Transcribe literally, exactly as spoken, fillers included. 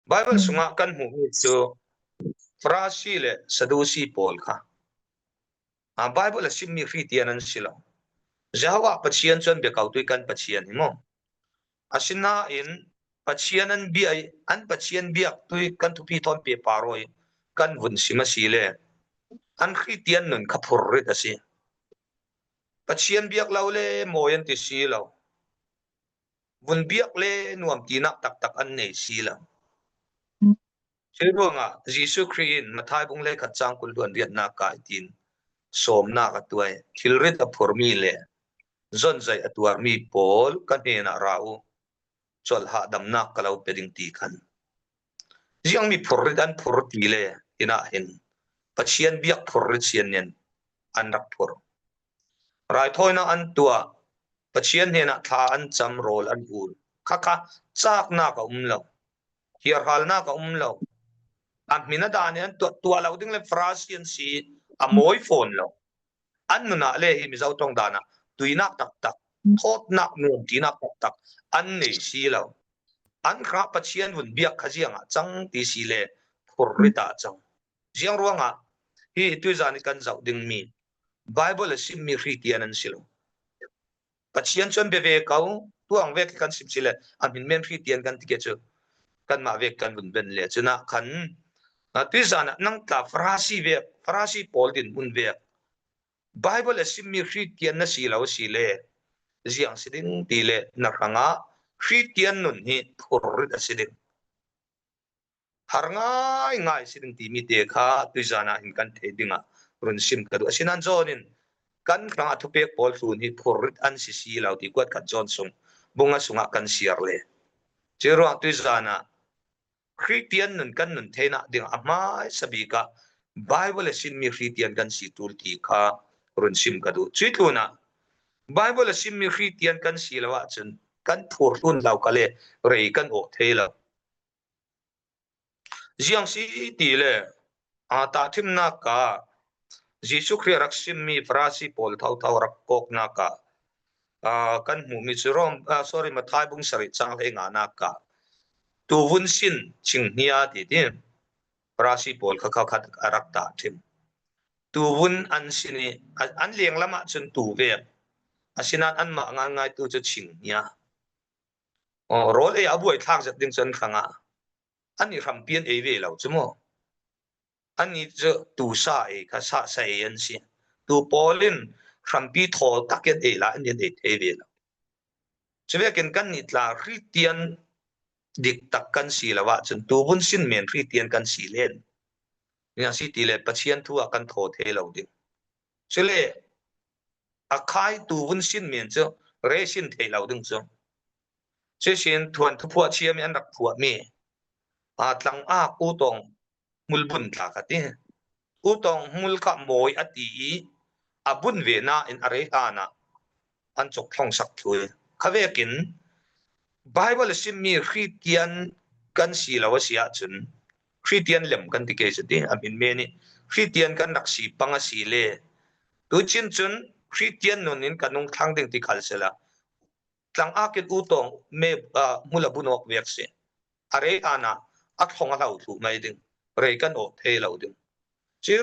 Bible sungah kan hmuh mi chu Farasi le Sadusi pawl kha, a, Bible a simmi Khristian an si lo. Jehovah Pathian chuan bia ko tui kan Pathian hi maw? Asinain Pathian an bia, an Pathian biak tui kan thupi thawn pehpar awi kan vun sim a si le, an Khristian nun kha phurrit a si. Pathian biak lo le mawi an ti si lo. Vun biak le nuam tinak taktak an nei si lo. Churuangah Jesu Khrih in Mathai bung le khat chang kul hluan riatna kai tin sawmnak a tuai, thilrit a phurmi le zonzaih a tuarmi pawl ka hnenah ra u, chawlh hahdamnak ka lo pe ding ti khan. Ziang mi phurrit an phur ti le, hinah hin Pathian biak phurrit sian nen an rak phur. Raithawina an tuah, Pathian hnenah thla an cam, rawl an ul. Kha kha chaknak a um lo, hiarhalnak a um lo. A hmin a dan an tuah, tuah lo ding le Farasi an si, a mawi fawn lo. An nunah le hi Mizo ṭawng danah tuinak taktak, thawtnak nuam tinak taktak an nei si lo. An kha Pathian vun biak kha ziangah chang ti si le phurritah chang. Ziang ruangah hi tuizan i kan zauh ding mi Bible a simmi Khristian an si lo. Pathian chuan bia ve ko, tuang vek kan sim si le, a hmin men Khristian kan ti ke chu, kanmah vek kan vun ben le. Chunah khan, a, tuizanah nang tla Farasi vek, Farasi pawl dinhmun vek, Bible a simmi Khristian na si lo si le, ziang si ding ti le, na hrangah Khristian nun hi phurrit a si ding. Har ngai ngai si ding ti mi te kha tuizanah hin kan thei dingah run sim ka duh. Asinan John in kan hrangah thupek pawl hlun hi phurrit an si si lo ti kuat khat John sung bunga sungah kan siar le. Churuang tuizanah Khristian nun kan nun theina dingah a hmaisa bikah Bible a simmi Khristian kan si tul ti kha run sim ka duh. Chui tlunah Bible a simmi Khristian kan si lo ah chun kan phur hlun lo ka le rei kan awh thei lo. Ziang si ti le, a, tahthimnak ah Jesu Khrih rak simmi Farasi pawl thauthau rak kawknak ah, a, kan hmuh mi chu Rom, a, sorry, Mathai bung sarih chang hleinganak ah tuvun sin ching hnia ti ti. Farasi pawl kha kha khat a rak tahthim. Tuvun an sin i, a, an leng lamah chun tu vek. Asinan anmah ngai ngai tu chu ching hnia. Aw, rawl ei a buai thlak zet ding chu an hrangah. An i hrampi an ei ve lo chu maw? An i chu tu sa ei kha sa sa ei an si. Tu pawl in hrampi thawl tak an ei la an in ei thei ve lo. Chuvekin kan ni tla Khristian dik tak kan si lo ah chun tuvun sin men Khristian kan si len. Nia si ti le Pathian thu ah kan thaw thei lo ding. Chule a khai tuvun sin men chu rei sin thei lo ding chu. Chusin thuan thuphuah thiam i an rak phuah mi. A tlang ak u tawng hmul bun tla kha ti. U tawng hmul kha mawi a ti i a bun ve na in a rei hlan ah an chawk thlawng sak thui. Kha vekin Bible a simmi Khristian kan si lo a si ah chun Khristian lem kan ti kei chu ti a hmin men i Khristian kan rak si pang a si le. Tu chin chun Khristian nun in ka nung thlang ding ti khal sela. Tlang akin u tawng me, a, hmul a bun awk vek si. A rei hlan ah a thlawng a hlau thluh mai ding. Rei kan awh thei lo ding.